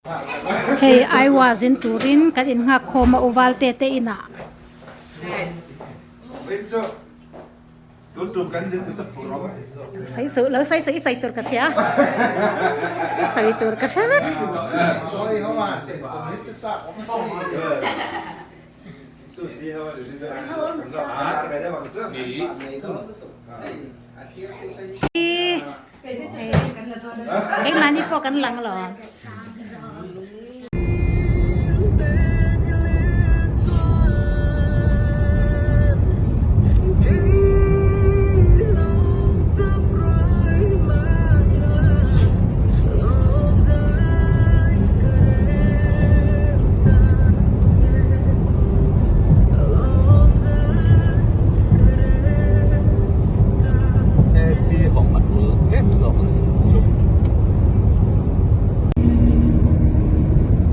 Hei Iowa zin turin kan innghak khawm a Uvalte te inah. Sawi suh lo sawi suh i sawi tur ka hria i sawi tur ka hre vek. Keimahni pawh kan lang lo.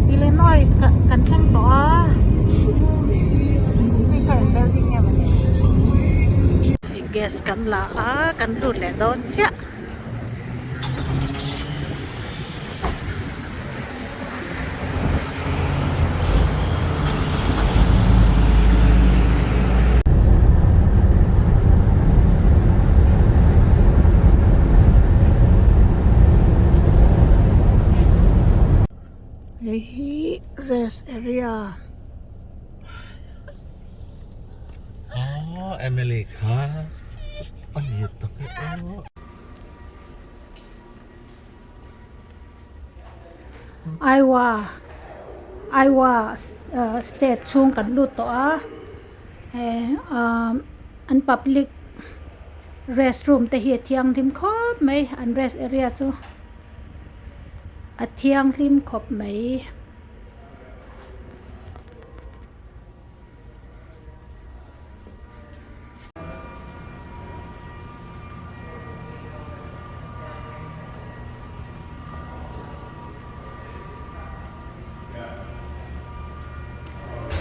Illinois kan thleng tawh a hei kha eng building nge mawni gas kan la a kan lut leh dawn chiah. Hei hi rest area. Aww Emily kha a ni tak e aw. Iowa Iowa state chhung kan lut tawh a eh ah an public restroom te hi a thianghlim khawp mai an rest area chu a thianghlim khawp mai.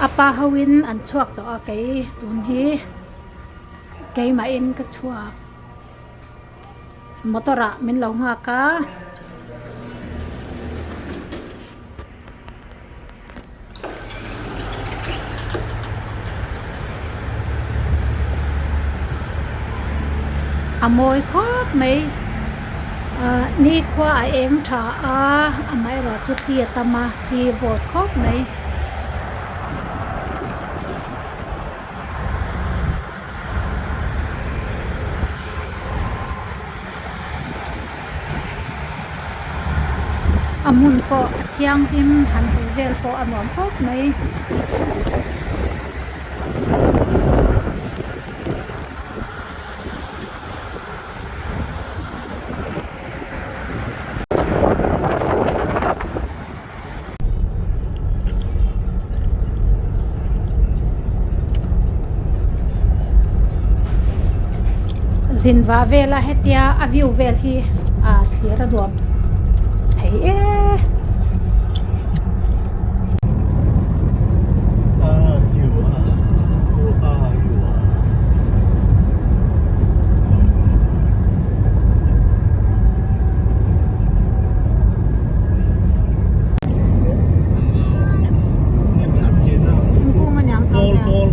A pa ho in an chhuak tawh a kei tun hi keimah in ka chhuak motor ah min lo nghak a. A mawi khawp mai ah nikhua a eng tha a amaherawh chu thli a tam a thli vawt khawp mai. A hmun pawh a thianghlim han hawi vel pawh a nuam khawp mai. Zinva vela hetia a view vel hi ah thlir a nuam thei e. Thingkung a niang tawk nia.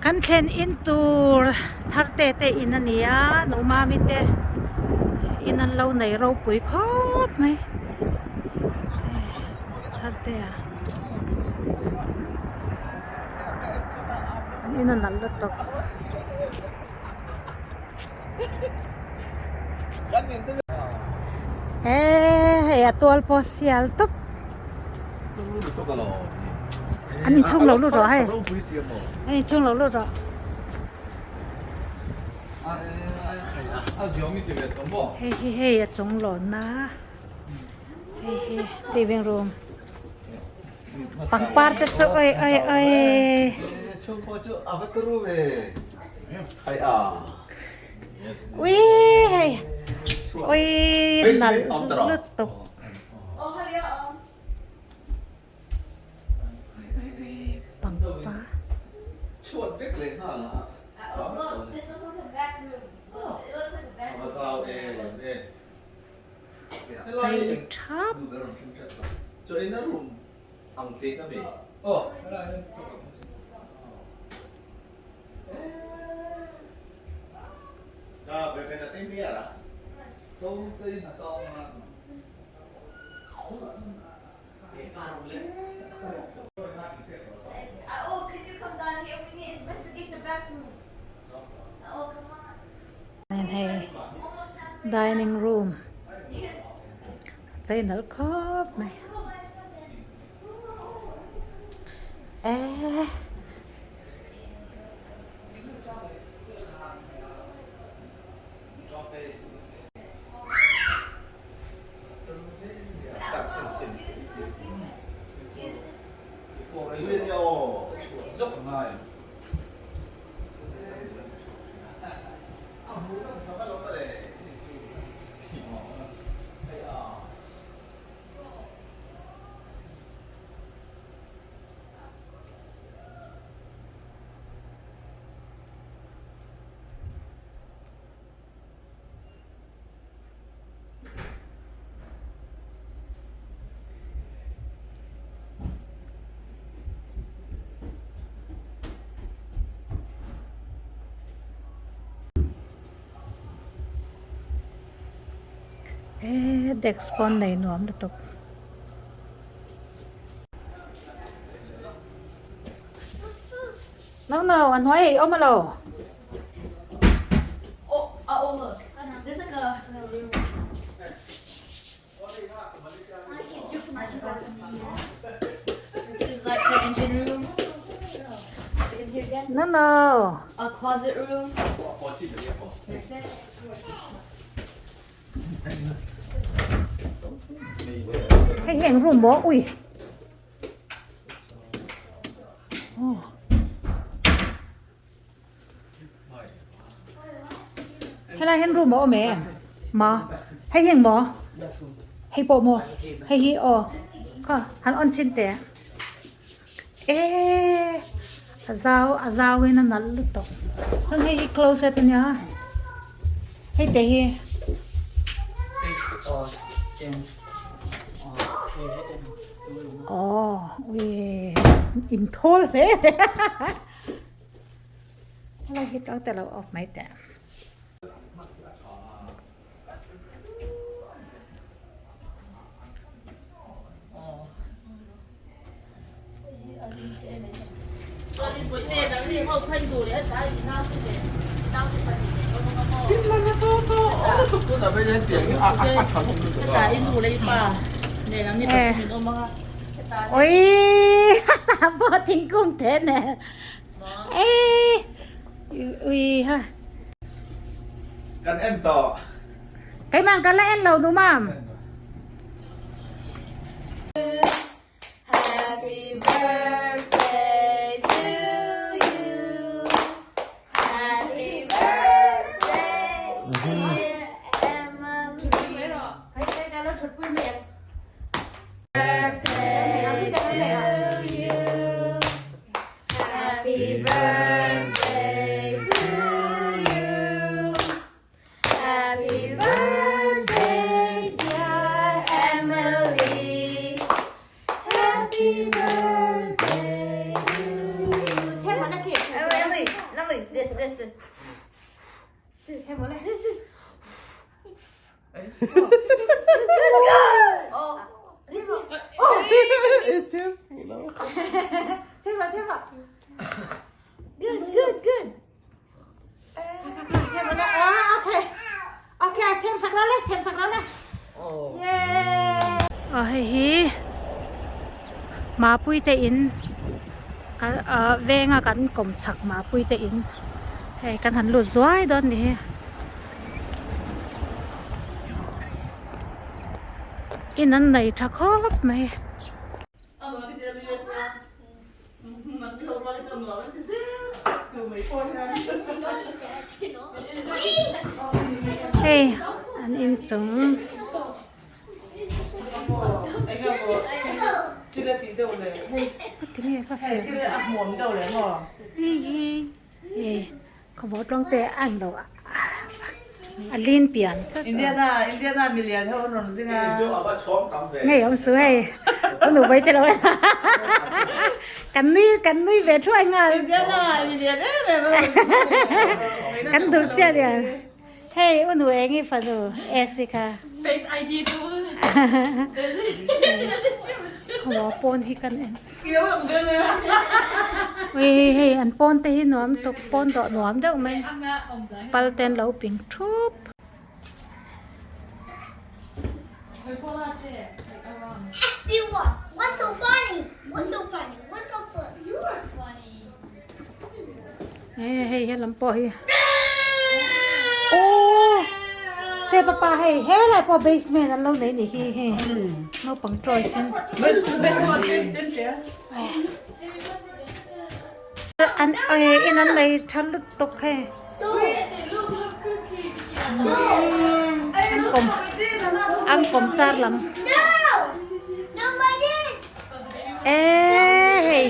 Kan thlen in tur thar te te in a ni a Numami te in an lo nei ropui khawp mai thar te a an in a nalh lutuk. Eee hei a tual pawh sial tawp an inchhung lo lut rawh hei an inchhung lo lut rawh hei hi hei a chung lawnna hei hi living room pangpar te chu oi oi oi. Ui hei ui nalh lutuk pangpar sei thap. Hei dining room a chei nalh khawp mai eee. Eee desk pawn nei nuam lutuk. No no a hnuai ei awm alo. No no. Hei hi eng room maw ui. Helai hian room a awm em? Ma hei hi eng maw? Hei pawh maw? Hei hi aw kha han on chhin teh eee a zau a zau in a nalh lutuk chuan hei hi closet a nia hei te hi. Aw ui in thawl hle helai hi tang te lo off mai teh. Ui ta pawh thingkung te nè ei ui ha Kan en tawh. Keimah kan la en lo nu mam. Happy birthday to you. Happy birthday dear Emily. Birthday to you. Happy birthday to you. Happy birthday dear. Good, good, good. Aw hei hi Mapui te in venga kan kawm chak Mapui te in hei kan han lut zuai dawn a ni hi in an nei tha khawp mai. Hei an inchung khawmuh tawng te a ang lo a lin pian tlat ngei awm su hei ka nu bai te lo kan nui kan nui ve thuai nghal kan dur chiah lian hei u nu eng i fanu esi kha khawmuh pawn hi kan en. Ui hei an pawn te hi nuam tuk pawn dawh nuam deuh mai pal te an lo ping thup. Hei helam pawh hi aww se papa hei helai pawh basement an lo nei nih hi hei naupang toys in an in an nei tha lutuk hei an kawm an kawm char lam Eee hei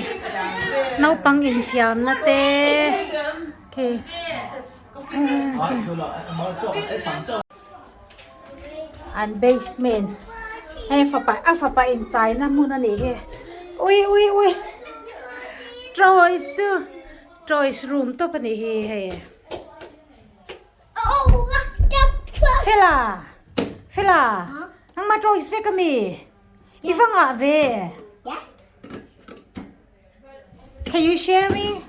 naupang infiamna te khi an basement hei fapa a fapa inchaina hmun a nih hi ui ui ui toys chu toys room tawp a nih hi hei. Fela Fela nangmah toys vek ami. I va ngah ve? Can you share me?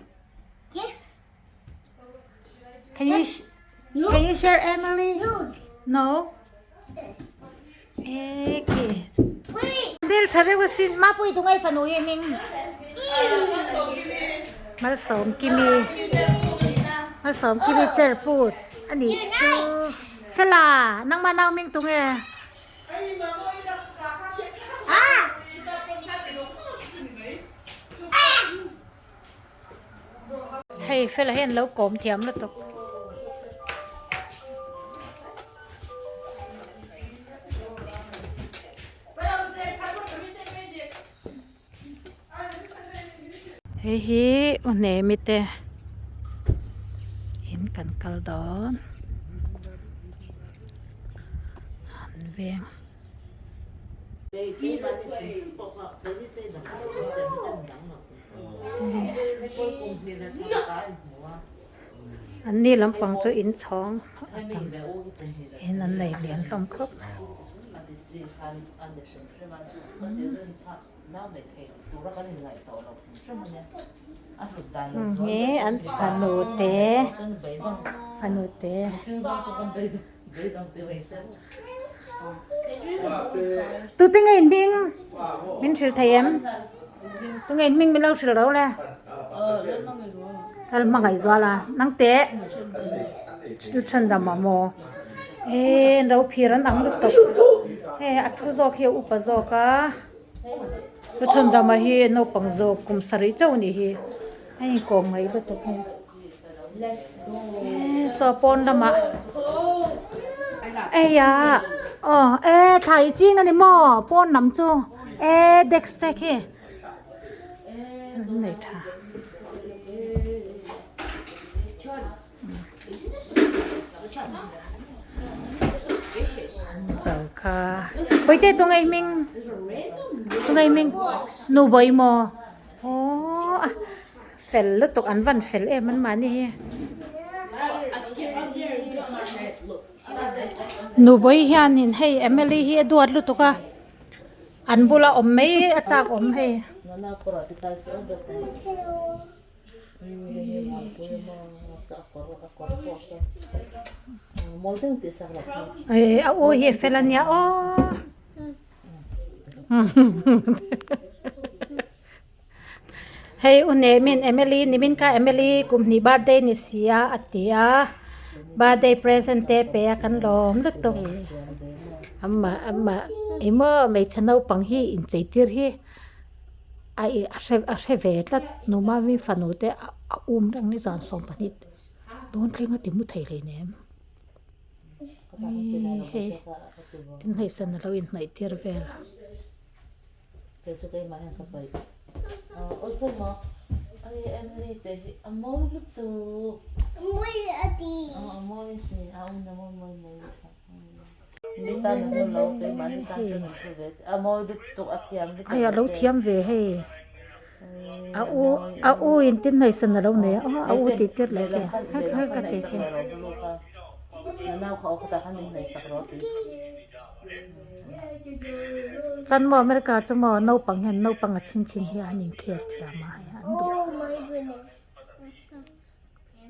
Can you can you share Emily? No. Okay. Bill tha reuh asin. Mapui tu ngai fanu hi hming. Malsawm kimi. Malsawm kimi cher put ani chu. Fela nangmah nau hming tu nge? Hei fela hian lo kawm thiam lutuk. Hei hi u hnemi te in kan kal dawn an veng. An ni lampang chu inchhawng a tam in an nei lian hlawm khawp mai. Nge an fanu te fanu te. Tute nge in hming min hrilh thei em tunge in hming min lo hrilh ro le Lal hmangaih zual a nang teh thil chhan dam ah maw eee an lo phir an ang lutuk hei a thu zawk hi a upa zawk a lu chhan dam ah hi naupang zawk kum sarih chauh a nih hi a inkawm ngaih lutuk hei eee saw pawn lamah eiah aw eee thlai ching a ni maw pawn lam chu eee desk te khi. An nei tha. An cho kha. Bawihte tu ngei hming? Tu ngei hming? Nu bawi maw? Aww a fel lutuk an van fel em an mahni hi. Nubawih hianin hei Emily hi a duat lutuk a an bula awm mai a chak awm hei. A u hi a fel a nia aw. Hei u Nemin Emily nimin kha Emily kum hnih birthday ni si a a ti a birthday present te pe a kan lawm lutuk. Amah amah engmaw hmeichhe naupang hi inchei tir hi a ih a hre a hre ve tlat numa mi fanu te a um reng ni zan 12 dawn thleng a ti mu thei hleinem. Hei tin hei sana lo inhnawih tir vel. Hei a lo thiam ve hei a u a u in tin hei sana lo nei a a u tih tir leh khi hei ka tih khi. Chuan maw America chu maw naupang hian naupang a chhin chhin hi an inkhel thiam a hei an duh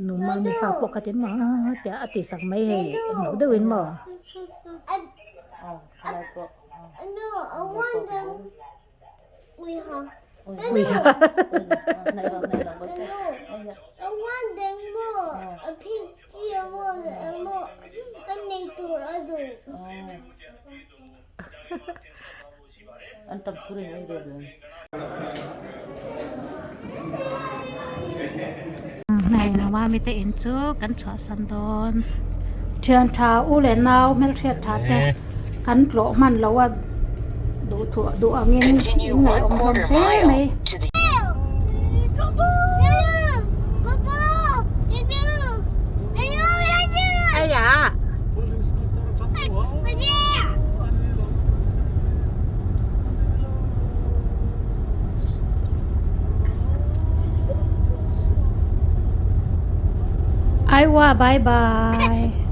numa mi fa pawh khatin maw tia a tih sak mai hei englo deuhin maw. Hei Mami te in chu kan chhuahsan dawn thian tha u leh nau hmelhriat tha te kan tlawh hman lo a duhthuah duh angin in ngaihawm hlawm hle mai. Aiwa bye bye.